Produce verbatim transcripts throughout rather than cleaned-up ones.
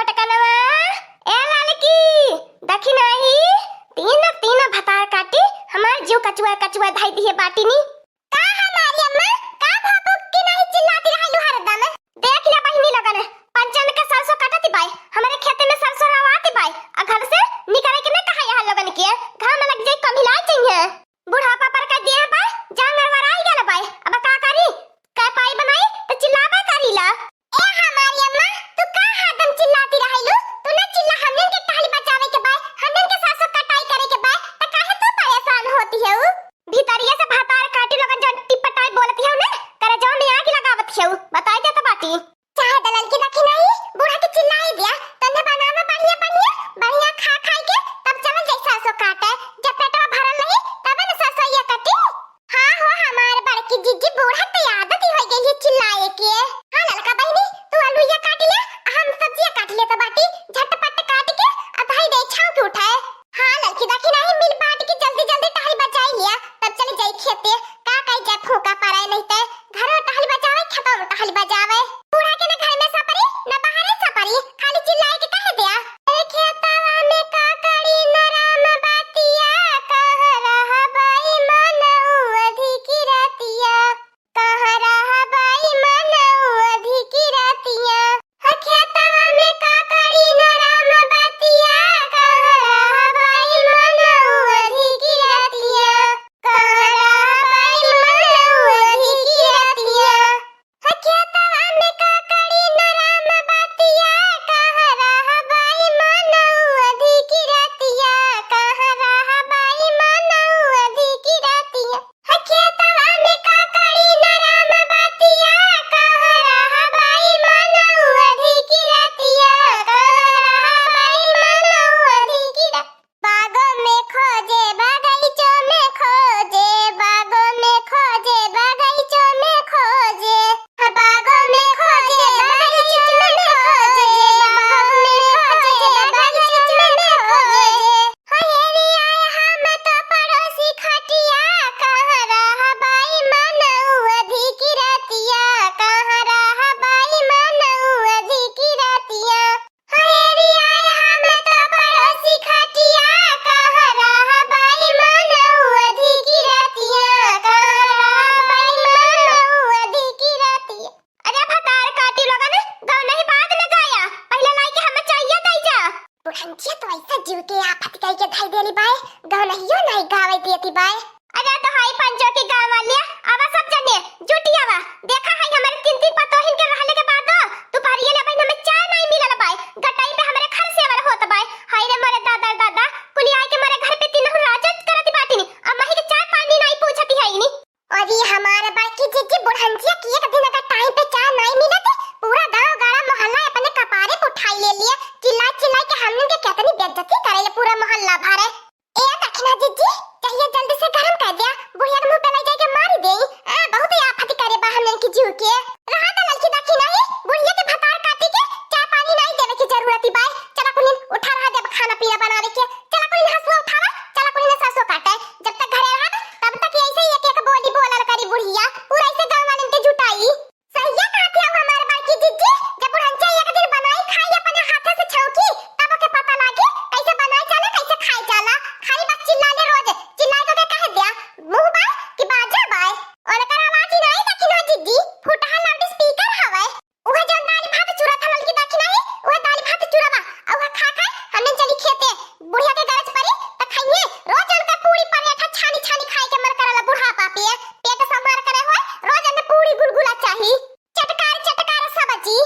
पटकनवा, ए ललकी, देखी नाही, तीन तीन भतार काटी हमार जीव कचुआ कचुआ धाई दिहे बाटिनी। का हमारी अम्मा, का भापो के नाही चिल्लाती रहलू हरदम? देख ले बहिनी लोगन, पंचन के सरसों काटती बाय, हमरे खेते में सरसों रवाती बाय, आ घर से निकले के ना कहा यहाँ लोगन के, घाम लग जाई, कम हिला चाहिए। बुढ़ापा पर का देह बा, जांगर वराई गल बा, अब का करी? का पाई बनाई त चिल्लाबे करीला। ए हमारी अम्मा, तू का हरदम चिल्लाती रहेलू? तू ना चिल्ला, हमनन के टहली बचावे के बा, हमनन के सरसों कटाई करे के बा, त काहे तू परेशान होती है? भीतरिया से भतार काटी लोगन जौन टिपटाई बोलती है ना, करे जौन में आग लगावत है, बताई देत बाटी। चाहे दलल की देखी नाही, बूढ़ा के चिल्लाई दिया, तन्ने बनाना बढ़िया बढ़िया, बढ़िया खा खाई के तब चलल जाई सरसों काटे। जब पेटवा भरल रही तबे न सरसोइया कटी। हाँ हो हमार बड़की जिज्जी, बूढ़ा त आदत ही हो गई है चिल्लाए के। हाँ ललका बहिनी, तू अलुइया काट ले, हम सब्जिया काट ले तो बाटी, झटपट काट के आ धाई दे छाव के उठाए। हाँ ललकी देखी नाही, मिल बांट के जल्दी जल्दी टहल बचाई लिया, तब चली जाई खेते। का कही जाए, फूका पड़े नहीं ते घरो टहल बजावे, खेतवा में टहल बजावे। बूढ़ा के न घर में सपरी, न बाहरे सपरी, खाली चिल्लाए के कहे दिया। ए खेतवा में का करी न राम बतिया, कहाँ रहबाई मनऊ अधिकी रतिया, कहाँ रहबाई मनऊ अधिकी रतिया। ह खेतवा में का करी न राम बतिया, कहाँ रहबाई मनऊ अधिकी रतिया, कहाँ रहबाई मनऊ अधिकी रतिया। ह खेतवा में का करी न राम बतिया, कहाँ रहबाई मनऊ अधिकी रतिया, कहाँ रहबाई मनऊ अधिकी रतिया। ह खेतवा में का करी न राम बतिया, कहाँ रहबाई मनऊ अधिकी रतिया, कहाँ रहबाई मनऊ अधिकी रतिया। बागों में खोजे, बगीचों में खोजे, बागों में खोजे, बगीचों में खोजे। हाँ, बागों में खोजे, बगीचों में खोजे, बागों में खोजे, बगीचों में खोजे। हो हेरी आए हम तो पड़ोसी खटिया, कहाँ रहबाई मनऊ अधिकी रतिया, कहाँ रहबाई मनऊ अधिकी रतिया। हेरी आए हम तो पड़ोसी खटिया, कहाँ रहबाई मनऊ अधिकी रतिया, कहाँ रहबाई मनऊ अधिकी रतिया। अरे भतार काटी लोगन, गवनही बाद में गाया, पहिले लाई के हमें चाहिए दई जा। बुढ़ंचिया तो ऐसा जीव के आफत कई के धई देली बाय, गवनहियो नहीं गावे देती बाय। अरे तो हाई पंचो की गाँव वालिया, आवा सब जने, जुटी आवा। देखा है हमारे तीन तीन पतोहिन के रहले के बादो दुपहरिया ले बहिन हमें चाय नहीं मिलल बाय, गटाई पे हमारे घर से अवर होत बाय। हाय रे मोरे दादा रे दादा, कुली आए के मारे घर पे तीनों राजत करत बाटिनी, अम्मा ही के चाय पानी नहीं पूछती है इनी। अरे हमारे बड़की जिज्जी बुढ़ंचिया की एक दिन अगर टाइम पे चाय नहीं मिलत, पूरा गांव गाड़ा मोहल्ला अपने कपारे पे उठाई ले लिए, चिल्ला चिल्ला के हमने के कितनी बेइज्जती करे ये पूरा मोहल्ला भरे। ए दखिना जिज्जी, चाहिए जल्दी से गरम कर दिया, बुढ़िया के मुंह पे ले जाके मारी दे। आ, बहुत ही आफत करे बा हमने की जीव के। रहा तो ललकी दखिना ही, बुढ़िया के भतार काटी के चाय पानी नहीं देवे की जरूरत ही बाय। चला कुलिन उठा रहा देब खाना पीना बनावे के। चला कुलिन हसुआ उठावा, चला कुलिन सरसों काटे। जब तक घरे रहा तब तक ऐसे ही एक एक बोली बोलल करी बुढ़िया, पूरा ऐसे गांव वालन के जुटाई। सहिया कहत हऊ हमार बड़की जिज्जी, जब बुढ़ंचा एक दिन बनाई खाई अपने हाथे से छौकी, तब ओके पता लागी कैसे बनाई जाला, कैसे खाई जाला। खाली बस चिल्ला ले रोज, चिल्ला के ओके कह दिया, मुंह बाय कि बाजा बाय। और एकर आवाज ही नहीं दखिना जिज्जी, फुटहा लाउड स्पीकर हवे। उहे जौन दाल भात चूरा था ललकी दखिना ही, उहे दाल भात चूरा बा, और उहे खा खा हमने चली खेते। बुढ़िया के गरज परी त खाइए, रोज उनका पूरी पराठा छानी छानी खाए के मन करला बुढ़ापा पे। पेट संभार करे होए, रोज उनके पूरी गुलगुला चाही। चटकार चटकार सब्जी।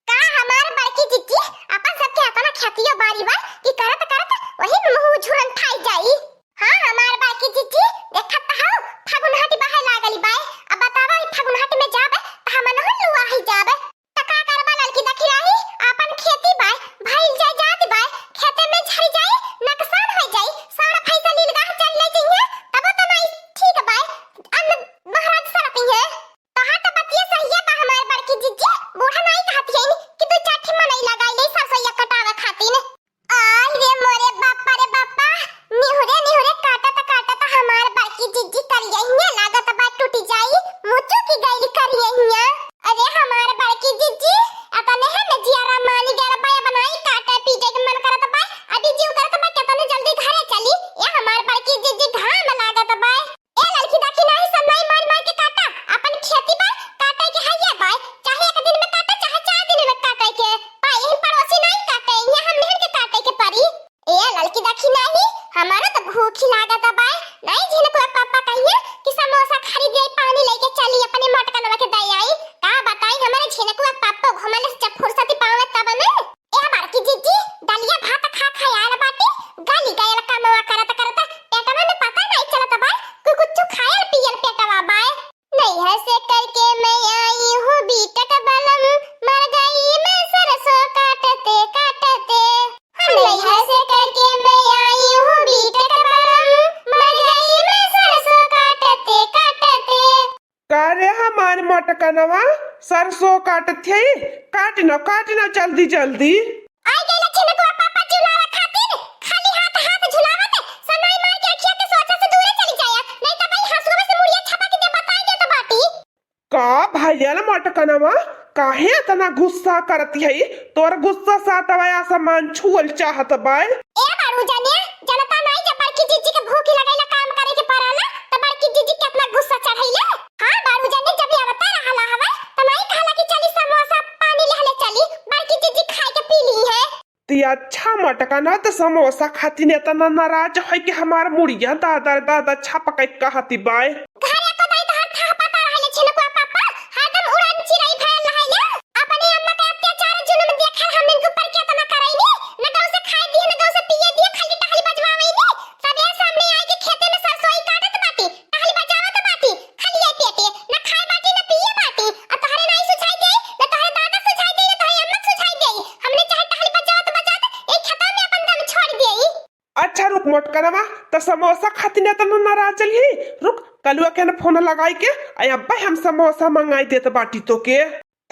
का हमार बड़की जिज्जी, अपन सबके अपना खेतियो बारी बा कि करत करत वही में मुंह झुरन ठाई जाई। हाँ हमार बड़की जिज्जी, देखत त हऊ फगुनहट बहे लागल बाय। अब बतावा ई फगुनहट में जाबे त हमनहु लुआही जाबे। त का करबा ललकी दखिराही, अपन खेती बाय, भइल जाए जात बाय, खेते में झरि जाई, नकसान होइ जाई, साढ़ भैंसा लीलगाह चल ले जइहे, तबो त नाई ठीक बाय, अन्न महाराज सरपिहे। तोहार त बतिया सहिया बा हमार बड़की जिज्जी, बूढ़ा नाई कहत हईन कि दू चार ठे मनई लगाई ले सरसोइया कटावे खातिन। आहि रे मोरे बापा रे बापा, निहुरे कनवा, सरसों काटत हई, काट न, काट न, जल्दी, जल्दी। आई गइला छिनकुआ पापा झुलावा खातिर, खाली हाथ हाथ झुलावत, सनाई मार के अखिया के सोझा से दूरे चली जाया, नहीं त भाई हंसुआ से मुड़िया छपक के बताई देत बाटी। का भइल मोटकनवा, काहे इतना गुस्सा करती है? तोर गुस्सा सातवाँ आसमान छुअल चाहत बाय। ए बारू जाने, जनता नाई जब बड़की जिज्जी के भूख लगेला काम करे के पड़ाला, त बड़की जिज्जी के अपना गुस्सा चढ़ैले। हाँ बारू जाने, जब ये अवता रहला हवे, त नाई कहला कि चली समोसा पानी लेहले चली, बड़की जिज्जी खाए के पी ली है। ती अच्छा मोटकनवा, त समोसा खातिर इतना नाराज है कि हमार मुड़िया दादा दादा छपकै कहती बाय। घरे तो दाई तोहार थाह पता रहले छिनकुआ पापा, हरदम उड़न चिरई भयल रहले। अपने अम्मा के अत्याचार जुलम देखल हमन के ऊपर केतना करैनी, न गौ से खाए दिए, न गौ से पिए दिए, खाली टहली बजवावैनी। सबेर सामने आए के खेते में सरसोई काटत बाटी, टहली बजावत बाटी, खाली ये पेटे, न खाए बाटी, न पिए बाटी। आ तोहरे नाई सुझाई दे, न तोहरे दादा सुझाई दे, न तोहरे अम्मा सुझाई दे। हमने चाहे टहली बजावत बजावत एक खेता में अपन दम छोड़ देई। अच्छा रुक मोटकनवा, त समोसा खातिर इतना नाराज चली? रुक, कलुआ के न फोन लगाई के, आ अब्बे हम समोसा मंगाई देत बाटी तोके।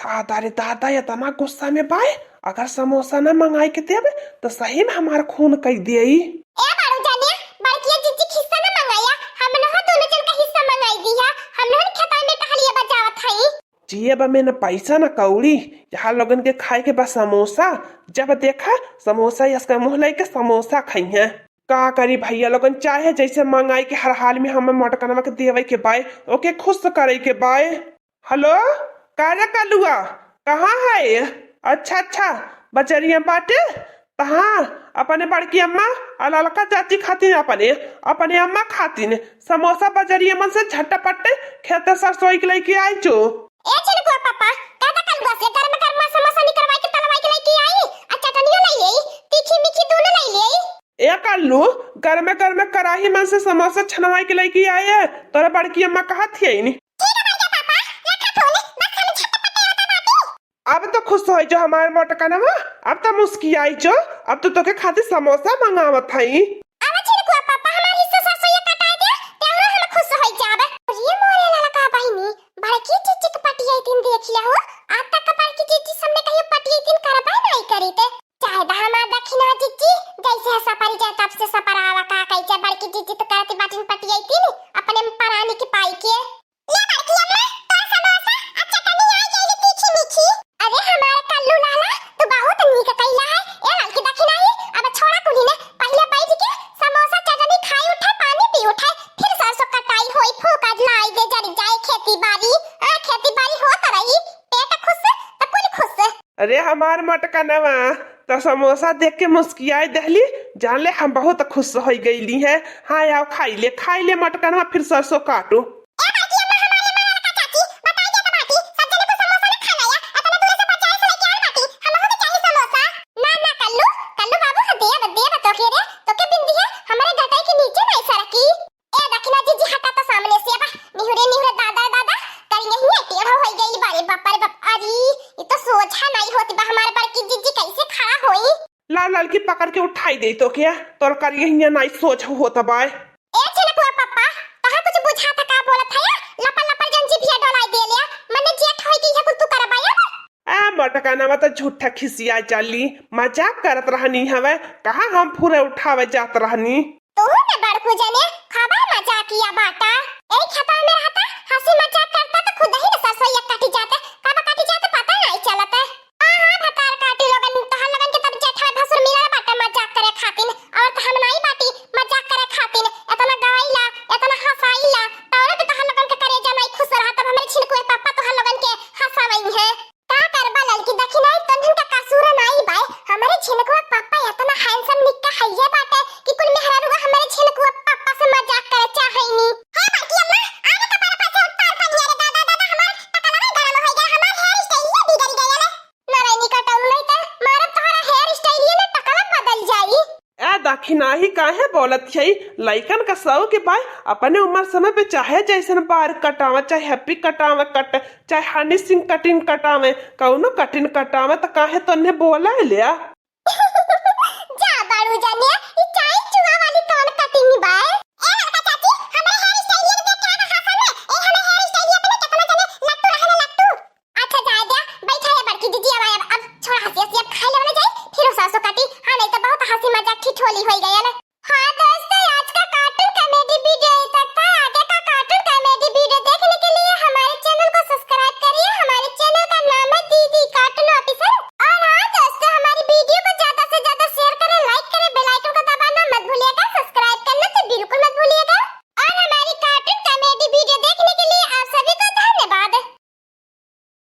दादा रे दादा, इतना गुस्सा में बाय, अगर समोसा ना मंगाई के देबे, त सही में हमार खून कई देई। ए बारू जानिया, बड़किया जिज्जी खिस्सा ना मंगाया, हमनहु दोनों जन का हिस्सा मंगाई दिया, हमनहु खेतवा में टहलिया बजावत हई। जेब में न पैसा न कौड़ी, यहाँ लोगन के खाए के बा समोसा। जब देखा समोसा, इसका मुँह लेके समोसा खइहें। का करी भैया लोगन, चाहे जैसे मंगाई के हर हाल में हमें मोटकनवा के देवे के बाय, ओके खुश करे के बाय। हेलो, का रे कलुआ, कहाँ है? अच्छा अच्छा, बजरिया बाटे। तहाँ अपने बड़की अम्मा आ ललका चाची खातिन, अपने अपने अम्मा खातिन समोसा बजरिया मन से झटपट खेते सरसोई के लेके आई जो। ए छिनकुआ पापा, का दा कलुआ से गरम गरम समोसा निकरवाई के तलवाई के लेके आई, आ चटनियो ले आई, तीखी मीठी दोनों ले आई। ए कल्लू, गरमे गरमे कराही मन से समोसा छनवाई के लेके आए, तोरा बड़की अम्मा कहत हियन। ठीक है भैया पापा, रखा फोन, बस हम झटपट आवत बाटी। अब तो खुश होइ जो हमार मोटकनवा, अब तो मुस्कियाई जो, अब तो तोके खातिर समोसा मंगावत हई। अब छिनकुआ पापा हमार हिस्सा सरसोइया कटाई दे, तेहरो हम खुश होइ जाब। अरे मोरे ललका बहिनी, बड़की जिज्जी के पटियाई दिन देखिया हो, आज तक बड़की जिज्जी सामने कहियो पटियाई दिन करबे नहीं करी ते। चाहे दा हमार दखिना जिज्जी, जैसे है सपरी जाए तब से सपरावा का कही चाहे बड़की जिज्जी तो करती बाटिन पटियाई तीन अपने परानी के पाई के। ले बड़की अम्मा, तोर समोसा आ चटनी आ गई तीखी मीठी। अरे हमार कल्लू लाला, तू बहुत नीक कइला है। ए ललकी दखिना ही, अब छोड़ा कुली ने, पहले बैठ के समोसा चटनी खाई उठे, पानी पी उठे, फिर सरसों कटाई होई, फूका लाई दे जरी जाए खेती बाड़ी। आ, खेती बाड़ी होत रही, पेट खुश त कुल खुश। अरे हमार मोटकनवा, त समोसा देख के मुस्कियाए देहली, जान ले हम बहुत खुश होइ गइली है। हाँ आओ खाई ले, खाई ले मोटकनवा, फिर सरसों काटू। ए बड़की अम्मा, हमारे माया का चाची, बताई दे तो बाटी, सब जने को समोसा ना खाना या, इतना दूर से बाजार से लेके आल बाटी, हमहू के चाही समोसा। ना ना कल्लू, कल्लू बाबू, हाँ देब, देब तोके रे, तोके बिंदी है, हमरे गटई के नीचे नहीं सरकी। ए दखिना जिज्जी हटा तो सामने से, अब निहुरे निहुरे दादा दादा, करिया ही टेढ़ो होइ गई, बारे बाप रे बाप, अरे, ये तो सोझा नहीं होती बा, हमार बड़की जिज्जी कैसे खड़ा होई? ला ललकी पकड़ के उठाई दे तोके, तोर करिया हिया नाई सोझ होत बाय। ए छिनकुआ पप्पा, तोहा कुछ बुझात का बोलत है? लपर लपर जन जिभिया डोलाई देले, मने जेठ होई के इहे कुल तू करबा अब? ए मोटकनवा त झूठा खिसिया जाली, मजाक करत रहनी हवे, कहाँ हम फुरे उठावे जात रहनी? तू न बड़कू जने, खाबा मजाकिया बाटा। ए खेतवा में रहता, हंसी मजाक करता त खुद ही न सरसोइया कटी जाते, कब कटी जाते पता नहीं चलते। हाँ, हाँ, भतार काटी लोगन, तोहर लोगन के तब जेठा भसुर मिलल बाटे मजाक करे खातिन, और त हम नाई बाटी मजाक करे खातिन, एतना गवाईला, एतना हंसाईला, तौरे पे तोहर लोगन के करेजा नाई खुश रहा, तब हमरे छिनकुए पापा तोहर लोगन के हंसावई है। का करबा ललकी दखिनाई, तन्हन का कसूर नाई बाय, हमरे छिनकुआ पापा एतना handsome निक्का हइये बाटे कि कुल मेहरारुआ हमरे छिनकुआ पापा से मजाक करे चाहेनी। हे बड़की अम्मा, आने का पर पर से उत्ताल पनिया रे दादा, दादा, हमार टकलवे गरम होइ गया, हमार hair style ये बिगड़ गया ले। नारायणी कटाऊ नहीं त मारब तोहरा hair style ये ना टकला बदल जाई। ए दखिनाही काहे बोलत हई? लइकन का शौक के बाय, अपने उम्र समय पे चाहे जैसन बार कटावे, चाहे happy कटावे कट, चाहे हनी सिंह cutting कटावे, कौनो cutting कटावे त काहे तन्ने बोला ले? जा बाड़ू जानिया, ई चाई चुआ वाली कौन cutting बा? ए लड़का चाची, हमरे hair style ये देख के आवा हासन में। ए हमरे hair style ये अपने कितना जने लट्टू रहे ना लट्टू। होली होई गया ना,